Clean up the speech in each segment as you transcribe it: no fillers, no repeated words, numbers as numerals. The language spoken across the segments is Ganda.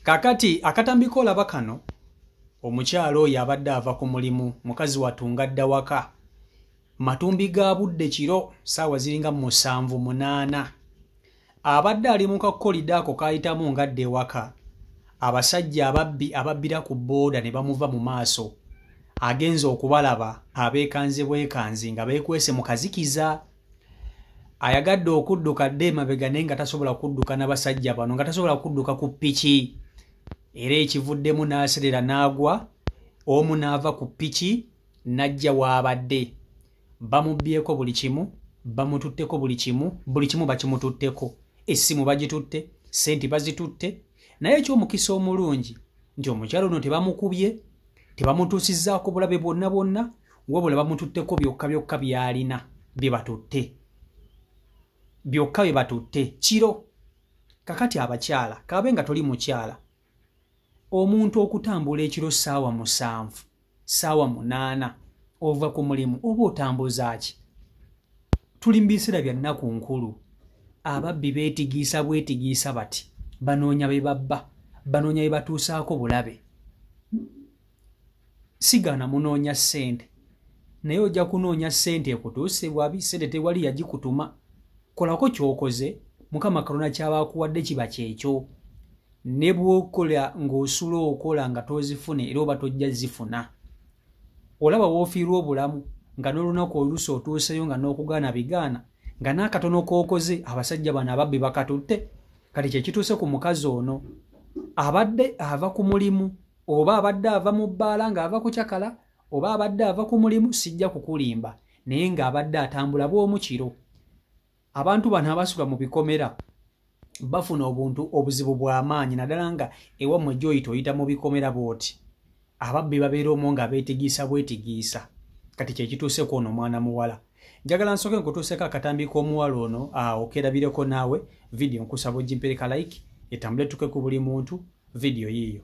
Kakati akatambi k'olaba kano, omukyala oyo abadde ava ku mulimu, mukazi wattu ng'adda waka. Matumbi ga budde kiro, ssaawa ziringa 7, 8. Abadde ali mu kakkolidde ako k'ayitamu ng'adda ewaka. Abasajja ababbi ababbira ku bbooda ne bamuva mu maaso. Agenze okubalaba abeekanze bwekanzi nga beekwese mu kazikiza. Ayagadde okudduka adde emabega naye nga tasobola kudduka n'abasajja bano, nga tasobola kudduka ku ppiki. Era ekivuddemu n'aserera n'agwa, omu n'ava ku ppiki n'ajja w'abadde. Bamubbyeko buli kimu, bamututteko buli kimu, buli kimu bakimututteko. Essimu bagitutte, ssente bazitutte. Naye eky'omukisa omulungi nti omukyala ono tebamukubye, tebamutuusizzaako bulabe bwonna bwonna, wabula bamututteko byokka byokka by'alina bye batutte. Byokka bye batutte kiro. Kakati abakyala, kabe nga toli mukyala, omuntu okutambula ekiro ssaawa 7, ssaawa 8 ova ku mulimu oba otambuza ki? Tuli mu biseera bya nnaku nkulu. Ababbi beetigiisa bwetigiisa bati, banoonya be babba, banoonya be batuusaako bulabe. Sigaana munoonya ssente, naye ojja kunoonya ssente ekutuuse bwabi, ssente tewali yagikutuma. Kolako ky'okoze, Mukama Katonda ky'aba akuwadde kiba kyekyo. Ne bw'okola ng'osula okola nga tozifune era oba tojja zifuna. Olaba w'ofiirwa obulamu nga n'olunaku oluusi otuuseyo nga n'okugaana bigaana, nga n'akatono k'okoze abasajja bano ababbi bakatutte. Kati kye kituuse ku mukazi ono, abadde ava ku mulimu, oba abadde ava mu bbaala ng'ava kucakala, oba abadde ava ku mulimu, sijja kukulimba, naye ng'abadde atambula bw'omu kiro. Abantu bano abasula mu bikomera bafuna obuntu obuzibu bw'amaanyi, naddala nga ewammwe gy'oyita oyita mu bikomera bw'oti. Ababbi babeera omwo nga beetigiisa bwetigiisa. Kati kye kituuse ku ono omwana muwala. Njagala nsooke nkutuuseko akatambi k'omuwala ono, okerabireko naawe. Vidiyo nkusaba ogimpereka like, etambule tuke ku buli muntu. Vidiyo yiiyo.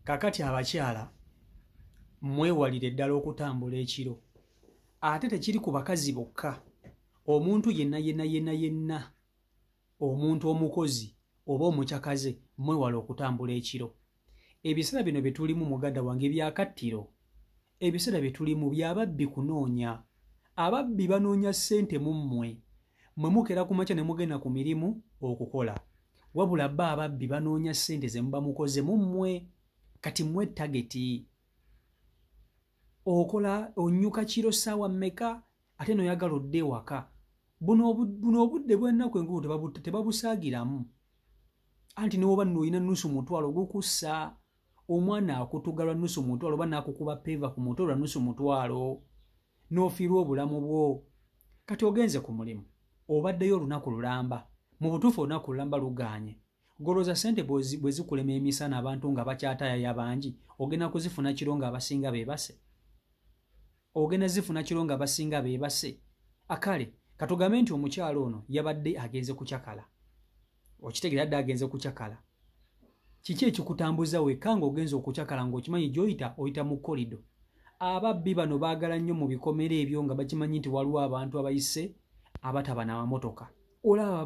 Kakati abakyala mwewalire ddala okutambula ekiro. Ate tekiri ku bakazi bokka. Omuntu yenna yenna yenna yenna, omuntu omukozi oba omukyakaze, mwewale okutambula ekiro. Ebiseera bino bye tulimu muganda wange byakattiro. Ebiseera bye tulimu by'ababbi kunoonya. Ababbi banoonya ssente mu mmwe. Mmwe mukeera ku makya ne mugenda ku mirimu okukola. Wabula bo ababbi banoonya ssente ze muba mukoze mu mmwe. Kati mmwe tageti. Okola onyuka kiro ssaawa mmeka ate n'oyagala odde ewaka. Buno obudde bw'ennaku enkulu tebabusaagiramu. Anti newoba nno olina $50 gukussa, omwana akutuga lwa $50 oba n'akukuba peva ku mutwe lwa $50, n'ofiirwa obulamu bwo. Kati ogenze ku mulimu, obaddeyo olunaku lulamba, mu butuufu olunaku lulamba lugaanye. Golooza ssente bwe zikulema emisana abantu nga bakyatayaya bangi, ogenda kuzifuna kiro nga abasinga beebase. Ogenda zifuna kiro nga abasinga beebase. Akale katugambe nti omukyalo ono yabadde agenze kukyakala. Okitegeera, yadde agenze kukyakala. Kiki ekikutambuza wekka ng'ogenze okukyakala ng'okimanyi gy'oyita oyita mu korido? Ababbi bano baagala nnyo mu bikomera ebyo nga bakimanyi nti waliwo abantu abayise abataba n'amamotoka. Olaba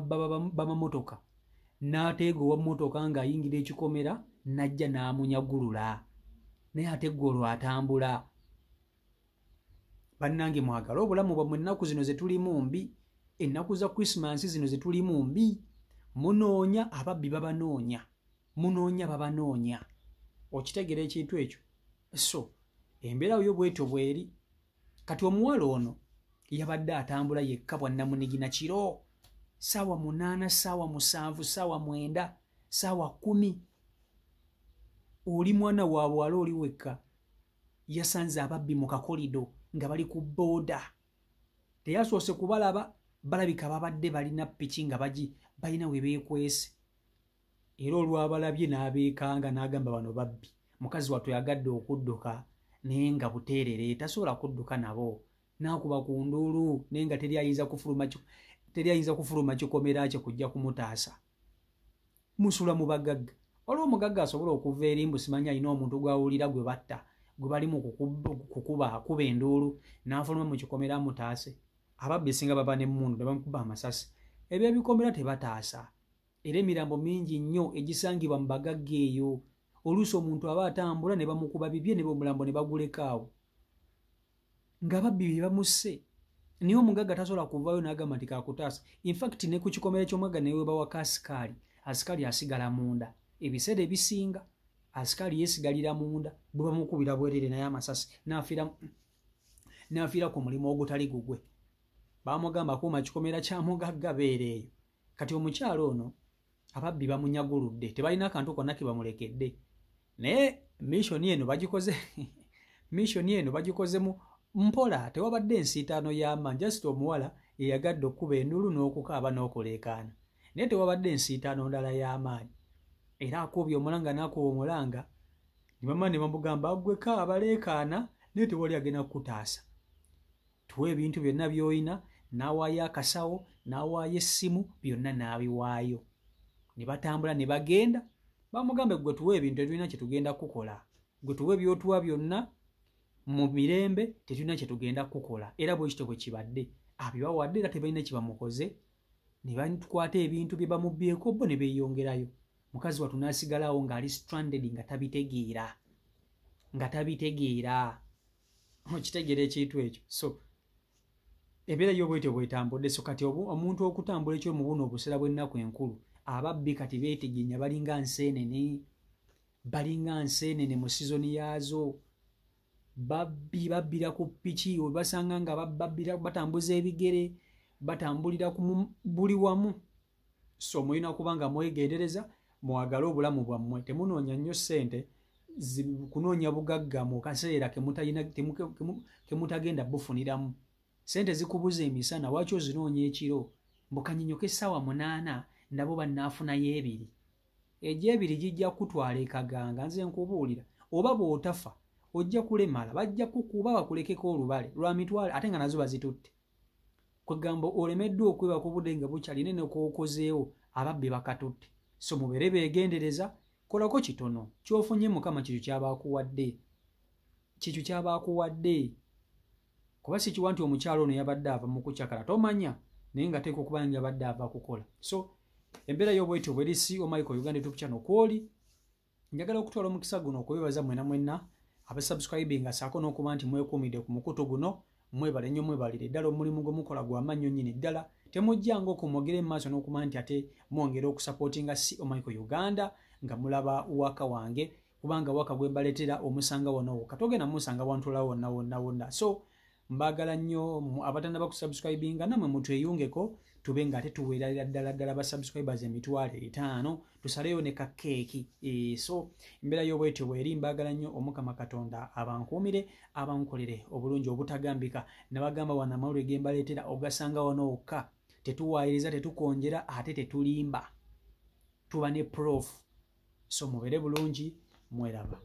bamamotoka n'ateega owa mmotoka ng'ayingira ekikomera n'ajja n'amunyagulula, naye ate ggwe olwo atambula. Bannange mwagale obulamu bwammwe. Ennaku zino ze tulimu mbi, ennaku za Krisimansi zino ze tulimu mbi. Munoonya ababbi babanoonya, munoonya babanoonya. Okitegeera ekintu ekyo? So embeera yo bwetyo bweri. Kati omuwala ono yabadde atambula yekka bwannamunigina kiro, 8:00, 7:00, 9:00, 10:00. Oli mwana wa buwala oli wekka, yasanze ababbi mu kakolido nga bali ku booda. Teyasoose kubalaba, balabika babadde balina piki nga balina we beekwese. Era olwabalabye n'abeekanga n'agamba bano babbi. Mukazi wattu yagadde okudduka naye nga buteerere tasobola kudduka nabo. N'akuba ku nduulu naye nga teri ayinza kufuluma kikomera kye kujja kumutaasa. Musula mu bagagga. Waliwo omugagga asobola okuva eri mbu simanyi alina omuntu gw'awulira gwe batta, gwe bali mu kukuba enduulu, n'afuluma mu kikomera amutaase. Ababbi singa baba n'emmundu ne bamukuba amasasi. Ebyebikomera tebataasa. Era emirambo mingi nnyo egisangibwa mu bagagga eyo. Oluusi omuntu aba atambula ne bamukuba bibye ne omulambo ne baguleka awo. Ng'ababbi be bamusse. Naye omugagga tasobola kuvaayo n'agamba nti kaakutaasa. In fact ne ku kikomera ky'omugagga ne webawako asikaali, asikaali asigala munda. Ebiseera ebisinga asikaali yeesigalira munda, bwe bamukubira bwerere naye amasasi n'afiira ku mulimu ogutali gugwe. Baamugamba kuuma kikomera kya mugagga beera eyo. Kati omukyalo ono ababbi bamunyaguludde, tebalina akantu konna ke bamulekedde. Naye mission eno bagikoze mission eno bagikozemu mpola, tewabadde ensiitaano y'amaanyi. Just omuwala yeyagadde okkuba enduulu n'okukaaba n'okuleekaana, naye tewabadde ensiitaano ndala y'amaanyi. Era akubye omulanga n'akuba omulanga, ne bamala ne bamugamba ggwe kaaba leekaana, naye tewali agenda kukutaasa. Tuwe ebintu byonna by'olina, n'awaayo akasawo, n'awaayo essimu, byonna n'abiwaayo. Ne batambula ne bagenda, bamugambe ggwe tuwe ebintu tetulina kye tugenda kukola. Ggwe tuwe by'otuwa byonna mu mirembe, tetulina kye tugenda kukola. Era bwe kityo bwe kibadde. Abibawadde era tebalina kye bamukoze, ne bakwata ebintu bye bamubbyeko bo ne beeyongerayo. Mukazi wattu n'asigalawo ng'ali stranded nga tabitegeera. Nga tabitegeera. Okitegeera ekintu ekyo? So embeera yo bwetyo bwetambudde. So kati omuntu okutambula ekyo mu buno obuseera bw'ennaku enkulu, ababbi kati beetegenya, balinga nseenene, balinga nseenene mu sizoni yaazo. Babbi babbira ku piki, webasanga nga babbira batambuza ebigere, batambulira ku buli wamu. So mulina kuba nga mwegendereza, mwagale obulamu bwammwe. Temunoonya nnyo ssente kunoonya bugagga mu kaseera kemutagenda bufuniramu. Ssente zikubuza emisana, lwaki ozinoonya ekiro? Mbu kanyinyoke 8:00 nabo bannaafunayo 2. Egyo 2 gijja kutwala ekaganga, nze nkubuulira. Oba bw'otafa ojja kulemala, bajja kukuba bakulekeko olubale lwa mitwalo ate nga nazo bazitutte. Kwegamba olemeddwa okwebaka obudde nga bukyali nene k'okozeewo, ababbi bakatutte. So mubeere beegendereza, kolako kitono ky'ofunye Mukama kikyo ky'aba akuwadde, kikyo ky'aba akuwadde. Kuba si kiwa nti omukyalo ono yabadde ava mu kukyakala, tomanya, naye nga teekwa okuba nga yabadde ava kukola. So embeera y'obwetyo bweri. CEO Michael Uganda YouTube channel kwoli. Njagala okutwala omukisa guno okwebaza mwenna mwenna abasubscribinga saako n'okuba nti mwekuumidde ku mukutu guno. Mwebale nnyo, mwebalire ddala omulimu gwe mukola gwa maanyi nnyini ddala. Temujjanga okumwogera emaaso n'okuba nti ate mwongera okusupportinga CEO Michael Uganda nga mulaba waka wange, kubanga waka gwe mbaleetera omusanga wonna wokka, togenda musanga wantula wonna wonna wonna. So mbaagala nnyo abatannaba kusubscribinga, nammwe mutweyungeko Tube nga ate tuweerera ddala ddala ba subscribers 500,000, tusaleyo ne kakeeki. So embeera y'obwetyo bweri. Mbaagala nnyo. Omukama Katonda abankuumire, abankolere obulungi obutagambika. Nabagamba wano amawulire ge mbaleetera ogasanga wano wokka. Tetuwaayiriza, tetukonjera, ate tetulimba, tuba ne proof. So mubeere bulungi, mweraba.